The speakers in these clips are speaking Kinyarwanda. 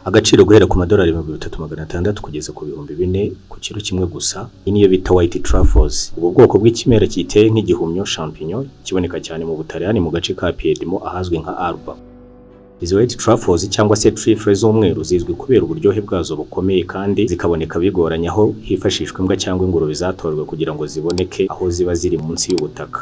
Agaciro guhera ku madolari 3600 kugeza ku 4000 ku kiro kimwe gusa. Iyi niyo bita white truffles. Ubu bwoko bw'ikimera kiteye nk'igihumyo, champignon, kiboneka cyane mu Butaliyani, mu gace ka Piedmont ahazwi nka Alba. Izi white truffles cyangwa se truffe z'umweru zizwi kubera uburyohe bwazo bukomeye, kandi zikaboneka bigoranye, aho hifashishwa imbwa cyangwa ingurube zatojwe kugira ngo ziboneke aho ziba ziri munsi y'ubutaka.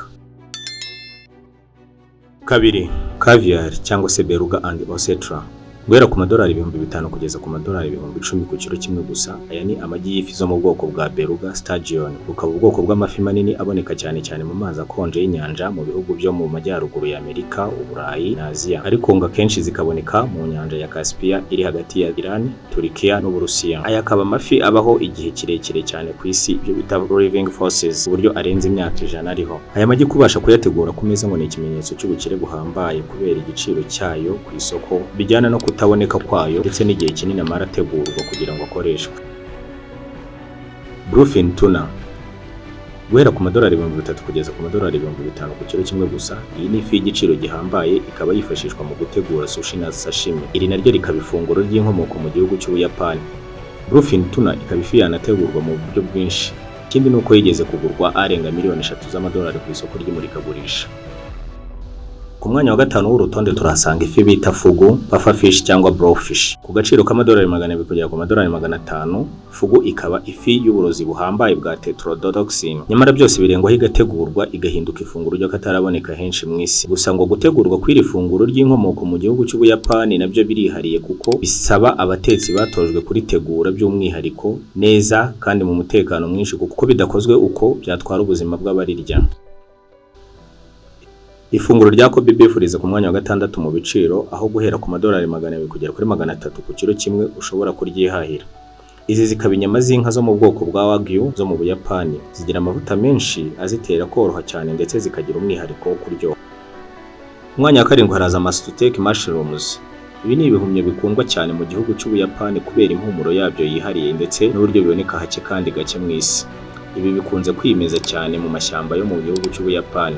Kabiri, caviar cyangwa se beluga and osetra, guhera ku madolari 5000 kugeza ku madolari 10,000 ku kiro kimwe gusa. Aya ni amagi y'ifi zo mu bwoko bwa beluga sturgeon, bukaba ubwoko bw'amafi manini aboneka cyane cyane mu mazi akonje y'inyanja mu bihugu byo mu majyaruguru ya Amerika, Uburayi na Aziya, ariko ngo akenshi zikaboneka mu nyanja ya Caspia iri hagati ya Iran, Turikiya n'Uburusiya. Aya akaba amafi abaho igihe kirekire cyane ku isi, ibyo bita living fossils, uburyo arenze imyaka 100 ariho. Aya magi kubasha kuyategura ku meza ngo ni ikimenyetso cy'ubukire buhambaye, kubera igiciro cyayo ku isoko bijyana no kutaboneka kwayo ndetse n'igihe kinini amara ategurwa kugira ngo akoreshwe. Bluefin tuna, guhera ku madolari 3000 kugeza ku madolari 5000 ku kiro kimwe gusa. Iyi ni ifi y'igiciro gihambaye, ikaba yifashishwa mu gutegura sushi na sashimi. Iri naryo rikaba ifunguro ry'inkomoko mu gihugu cy'Ubuyapani. Bluefin tuna ikaba ifi yanategurwa mu buryo bwinshi. Ikindi ni uko yigeze kugurwa arenga miliyoni 3 z'amadolari ku isoko ry'imurikagurisha. Ku mwanya wa gatanu w'urutonde turahasanga ifi bita fugu, puffer fish cyangwa blowfish, ku gaciro k'amadolari 200 kugera ku madolari 500. Fugu ikaba ifi y'uburozi buhambaye bwa tetrodotoxin, nyamara byose birengwaho igategurwa igahinduka ifunguro ry'akataraboneka henshi mu isi. Gusa ngo gutegurwa kw'iri funguro ry'inkomoko mu gihugu cy'Ubuyapani nabyo birihariye, kuko bisaba abatetsi batojwe kuritegura by'umwihariko neza kandi mu mutekano mwinshi, kuko bidakozwe uko byatwara ubuzima bw'abarirya. Ifunguro rya Kobe beef riza ku mwanya wa gatandatu mu biciro, aho guhera ku madolari 200 kugera kuri 300 ku kiro kimwe ushobora kuryihahira. Izi zikaba inyama z'inka zo mu bwoko bwa Wagyu zo mu Buyapani, zigira amavuta menshi azitera koroha cyane ndetse zikagira umwihariko wo kuryoha. Ku mwanya wa karindwi haraza Matsutake mushrooms. Ibi ni ibihumyo bikundwa cyane mu gihugu cy'Ubuyapani kubera impumuro yabyo yihariye ndetse n'uburyo biboneka hake kandi gake mu isi. Ibi bikunze kwimeza cyane mu mashyamba yo mu gihugu cy'Ubuyapani.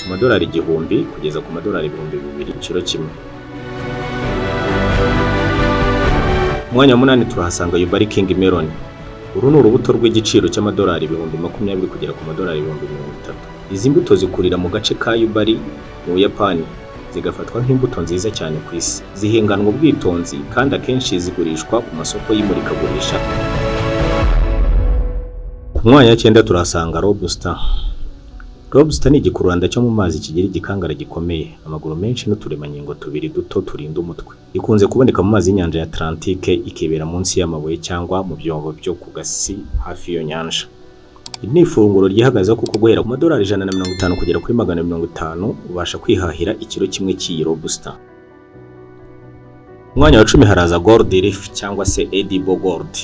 Ku madolari 1000 kugeza ku madolari 2000 ku kiro kimwe. Ku mwanya wa munani turahasanga Yubari King Melon. Uru ni urubuto rw'igiciro cy'amadolari 20,000 kugera ku madolari 30,000. Izi mbuto zikurira mu gace ka Yubari mu Buyapani, zigafatwa nk'imbuto nziza cyane ku isi. Zihinganwa ubwitonzi kandi akenshi zigurishwa ku masoko y'imurikagurisha. Ku mwanya wa cyenda turahasanga lobster. Lobster ni igikururanda cyo mu mazi kigira igikangara gikomeye, amaguru menshi n'uturemangingo tubiri duto turinda umutwe. Ikunze kuboneka mu mazi y'inyanja ya Atlantique, ikibera munsi y'amabuye cyangwa mu byobo byo ku gasi hafi y'iyo nyanja. Iri ni ifunguro ryihagazeho, kuko guhera ku madolari 150 kugera kuri 150 ubasha kwihahira ikiro kimwe cy'iyi lobster. Ku mwanya wa 10 haraza gold leaf cyangwa se edible gold.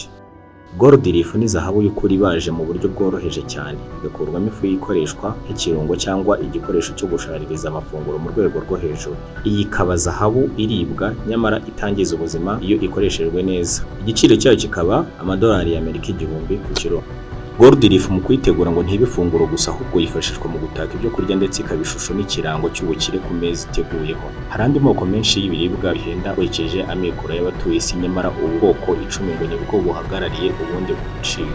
Gold leaf ni zahabu y'ukuri ibaje mu buryo bworoheje cyane, igakurwamo ifu ikoreshwa nk'ikirungo cyangwa igikoresho cyo gushaririza amafunguro mu rwego rwo hejuru. Iyi ikaba zahabu iribwa nyamara itangiza ubuzima iyo ikoreshejwe neza. Igiciro cyayo kikaba amadolari y'Amerika 1000 ku kiro. Gold leaf mu kuyitegura ngo ntibe ifunguro gusa, ahubwo yifashishwa mu gutaka ibyo kurya ndetse ikaba ishusho n'ikirango cy'ubukire ku meza iteguyeho. Hari andi moko menshi y'ibiribwa bihenda ukurikije amikoro y'abatuye isi, nyamara ubu bwoko 10 ngo nibwo buhagarariye ubundi mu biciro.